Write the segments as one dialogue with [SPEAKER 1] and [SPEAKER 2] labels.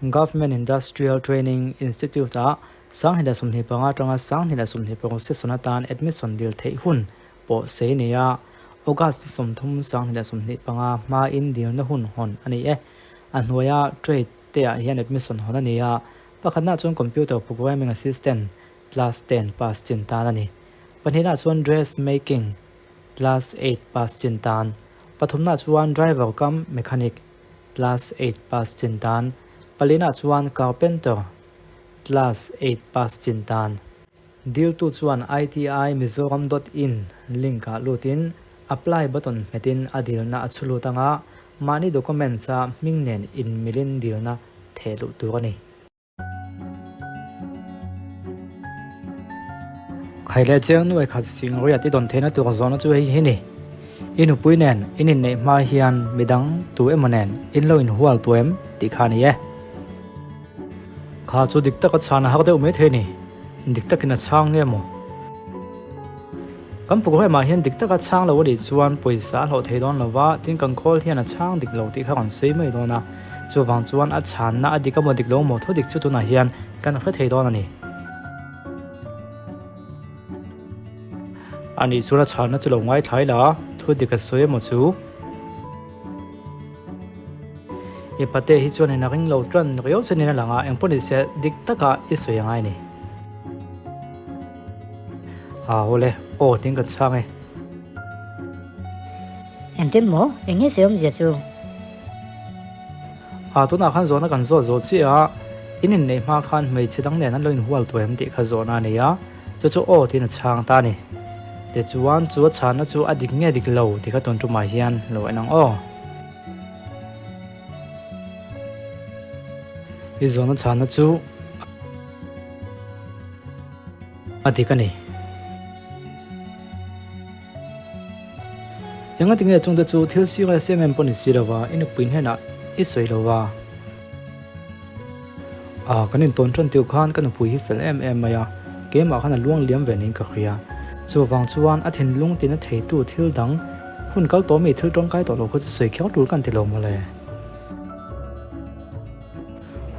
[SPEAKER 1] Government Industrial Training Institute ah 2025 atanga 2026 session atan admission dil theih hun pawh sei nei a, August 30, 2025 hmain dilna hun hawn a ni e. A hnuaia trade te ah hian admission hawn a ni a, pakhatna chuan Computer Programming Assistant class 10 pass chin tan a ni. Pahnihna chuan Dress Making class 8 pass chin tan, pathumna chuan Driver cum Mechanic class 8 pass chin tan, palina chuan Carpenter class 8 pass chin tan. Diltu chuan ITI Mizoram dot in link ah lutin apply button hmetin a dilna a chhu lut anga mahni documents a hming nen inmilin dilna theh luh tur a ni. Khai leh chiang nuai khat sing ruia ti dawn theihna tur zawhna chu hei hi ni. I nupui nen in inneih hma hian midang tu emaw nen in lo inhual tu em tih kha a ni e. Kha chu dik taka chhan a har deuh mai thei a ni. Dik takin a chhang nge maw? Kan programme ah hian dik taka chhang lo a nih chuan pawisa a hlawh thei dawn lo va, tin kan khawl hian a chhang dik lo tih kha kan sawi mai dawn a. Chuvang chuan a chhanna a dik emaw dik lo maw thu dik chu tunah hian kan hre thei dawn a ni. A nih chuan a chhanna chu lo ngaithlai la, thu dik a sawi emaw chu. I pate hi chuan in a ring lo tan riau chuan in a lang a, engpawh ni se dik taka i sawi a ngai a ni. A awle, aw tiin kan chhang e.
[SPEAKER 2] Engtin maw? Eng nge sawi awmzia chu?
[SPEAKER 1] A, tunah khan zawhna kan zawt zawh chiah a, in inneih hma khan hmeichhe dang nen an lo inhual tawh em tih kha zawhna a nei a, chu chu aw tiin a chhang ta a ni. Tichuan, chu a chhanna chu a dik nge dik lo tih kha tun tumah hian lo en ang aw. I zawhna chhanna chu a dik a ni. Engati nge chungte chu thil serious em em pawh ni si lova i nupui hnenah i sawi lova? A, kan intawn tan tiu khan ka nupui hi fel em em mai a, keimah khan a luang liam ve niin ka hria. Chuvang chuan a thinlung tina theitu thil dang, hun kal tawh mi thil tawngkai tawh lo kha chu sawi kher tul kan ti lo mawle.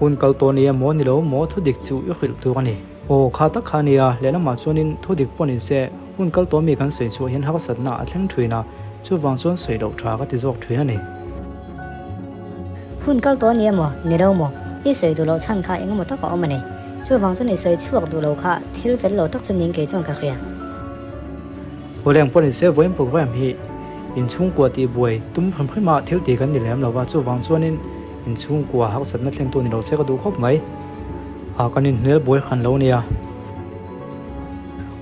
[SPEAKER 1] Hun kal tawh nia maw ni lo maw thudik chu i hrilh tur a ni. Aw kha tak kha nia, lehlamah chuanin thudik pawh ni se, hun kal tawh mi kan sawi chhuah hian harsatna a thleng thin a, chuvang chuan sawi loh tha ka ti zawk thin a ni.
[SPEAKER 2] Hun kal tawh nia maw ni lo maw, i sawi duh loh chhan kha engemaw tak a awm a ni. Chuvang chuan i sawi chhuak duh lo kha thil fel lo tak chu ning kei chuan ka hria.
[SPEAKER 1] Awleng pawh ni se vawiin program hi inchhungkua tih buai tum hrim hrim a thil tih kan ni lem lo va, chuvang chuanin inchhungkua harsatna thlengtu ni lo se ka duh khawp mai. A kan inhmel buai hran lo nia.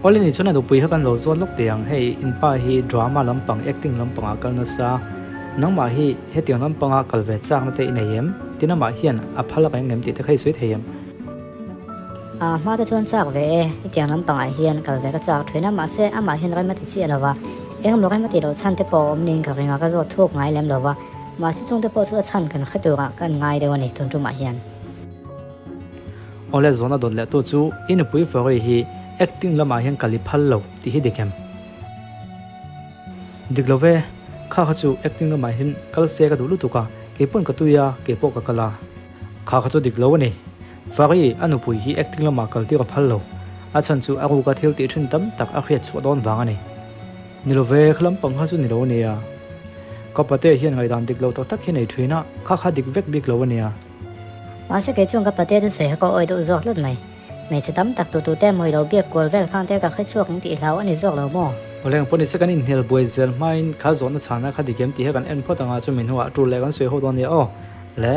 [SPEAKER 1] Awle ni chuan a nupui kha kan lo zawt lawk teh ang, hei inpa hi drama lampang acting lampangah kal nasa, nangmah hi hetiang lampanga kal ve chakna te i nei em? Tin amah hian a phal a reng em tih te kha i sawi thei em?
[SPEAKER 2] A hma te chuan chak ve e, hetiang lampangah hian kal ve ka chak thin a, mahse amah hian rem a ti chiah lo va, engemaw rem a tih loh chhan te pawh a awm niin ka ring a, ka zawt thuk ngai lem lo va, mahse chungte pawh chu a chhan kan hre turah ka ngai deuh a ni tun tumah hian.
[SPEAKER 1] Awle zawhna dawt leh tu chu i nupui Fawri hi acting lamah hian kal i phal lo tih hi dik em? Dik lo ve, kha kha chu acting lamah hian kal se ka duh lutuk a, keipawn ka tui a, keipawh ka kal a. Kha kha chu dik lo a ni. Fawri a nupui hi acting lamah kal tir a phal lo, a chhan chu a ruka thil tih thin tam tak a hriat chhuah dawn vang a ni. Ni lo ve, kha lampang kha chu ni lo a nia. Ka pate hian ngaihdan dik lo tak tak hi nei thin a, kha kha dik vek bik lo a nia.
[SPEAKER 2] Mahse kei chuan ka pate chu sawi ka awi deuh zawk tlat mai. Hmeichhe tam tak tu tute mawi lo biak kual vel khang te ka hre chhuak ang tih hlau a ni zawk lo maw?
[SPEAKER 1] Awleng pawh nise kan inhnial buai zel hmain kha zawhna chhana kha dik em tih hi kan en phawt anga chumi hnuah tul leh kan sawi ho dawn nia aw le.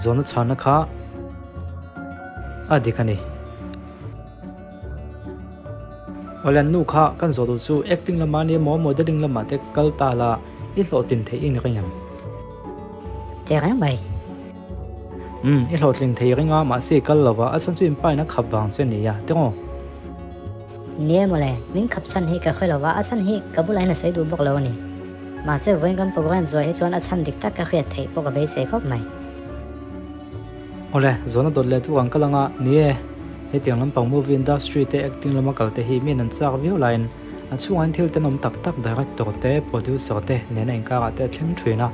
[SPEAKER 1] Zawhna chhana kha a dik a ni. Awleng nu kha kan zawh duh chu acting lamah nia maw modelling lamah te kal ta la i hlawhtlin theih i ni reng em?
[SPEAKER 2] Teh reng mai.
[SPEAKER 1] Umm i hlawhtlin thei ring a mahse i kal lo va a chhan chu in pa in a khap vang che nia tiraw?
[SPEAKER 2] Nia mawle, min khap chhan hi ka hre lo va a chhan hi ka bulah hian a sawi duh bawk lo a ni. Mahse vawiin kan program zuah hi chuan a chhan dik tak ka hriat theih pawh ka beisei khawp mai.
[SPEAKER 1] Awle, zawhna dawt leh chu kan kal anga, ni e, hetiang lampang movie industry te acting lama kal te hi mi an chak viau laiin a chhungah hian thil tenawm tak tak director te, producer te nena inkarah te a thleng thin a.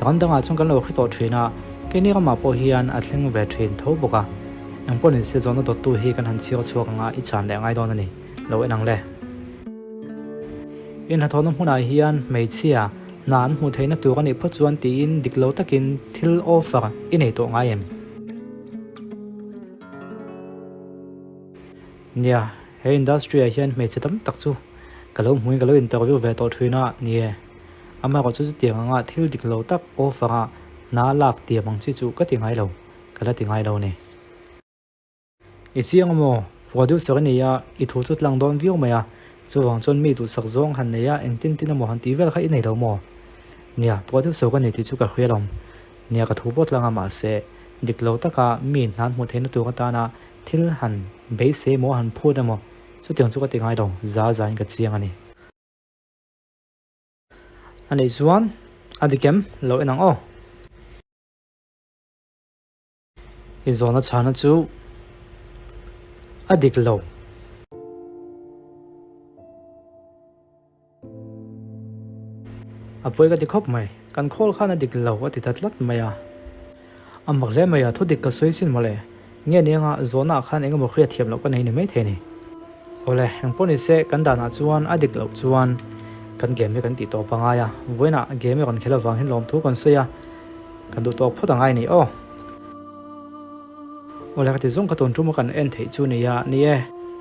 [SPEAKER 1] Ram dangah chuan kan lo hre tawh thin a, keini ramah pawh hian a thleng ve thin tho bawk a. Engpawh ni se zawhna dawttu hi kan han chhiar chhuak anga i chhan leh ngai dawn a ni. Lo en ang le. In hnathawhna hmunah hian hmeichhia hna an hmuh theihna tur a nih phawt chuan tiin dik lo takin thil offer i nei tawh ngai em? Nia, he industry ah hian hmeichhe tam tak chu ka lo hmuin ka lo interview ve tawh thin a, ni e. Amaherawh chu chutiang anga thil dik lo tak offer a hna lak tiam ang chi chu ka ti ngai lo, ka la ti ngai lo ni. I chiang amaw? Producer a ni a, i thu chu tlang dawn viau mai a, chuvang chuan mi duhsak zawng han nei a, engtin tin emaw han tih vel kha i nei lo maw? Nia, producer ka ni tih chu ka hria lawm. Nia, ka thu pawh tlang a, mahse, dik lo taka mi hnan hmuh theihna tur atana thil han beisei emaw han phut emaw, chutiang chu ka ti ngai lo, za zain ka chiang a ni. A nih chuan a dik em? Lo en ang aw. I zawhna chhana chu a dik lo. A pawi ka ti khawp mai. Kan khawl khan a dik lo a ti ta tlat mai a. A mak hle mai a, thu dik ka sawi sin mawle. Nge ni anga zawhna ah khan engemaw hriat thiam loh ka nei ni maithei ni. Awle, engpawh ni se kan danah chuan a dik loh chuan kan game hi kan tih tawp a ngai a. Vawiinah game hi rawn khelh avang hian lawmthu kan sawi a. Kan duh tawk phawt angai ni aw. Awle ka ti zawng ka tun tum a kan en theih chu nia ni e.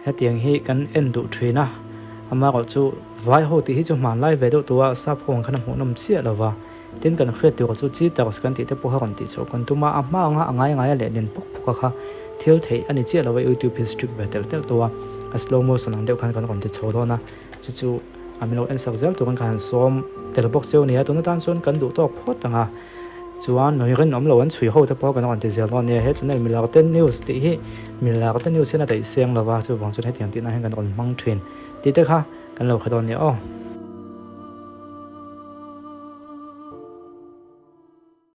[SPEAKER 1] Hetiang hi kan en duh thin a, amaherawh chu vai ho tih hi chu hmanlai ve deuh tua sap ho ang khan a hmuhnawm chiah lo va. Tin kan hriat tur chu cheaters kan tih te pawh kha rawn tih chhuah kan tum a, a hma anga a ngai ngai a leh nen pawk pawk a kha thil theih a ni chiah lo va youtube hi strict ve telh telh tawh a, a slow motion ang deuh khan kan rawn ti chho dawn a, chu chu a min lo en sak zel turin ka han sawm tel bawk cheu a nia, tuna tan chuan kan duh tawk phawt ang a, chuan rinawm lo an chhui ho te pawh kan rawn ti zel dawn a nia, he channel Milarte News tih hi Milarte News hian a daih seng lo va, chuvang chuan hetiang tihna hian kan rawn hmang thin tih te kha kan lo hre dawn a nia aw.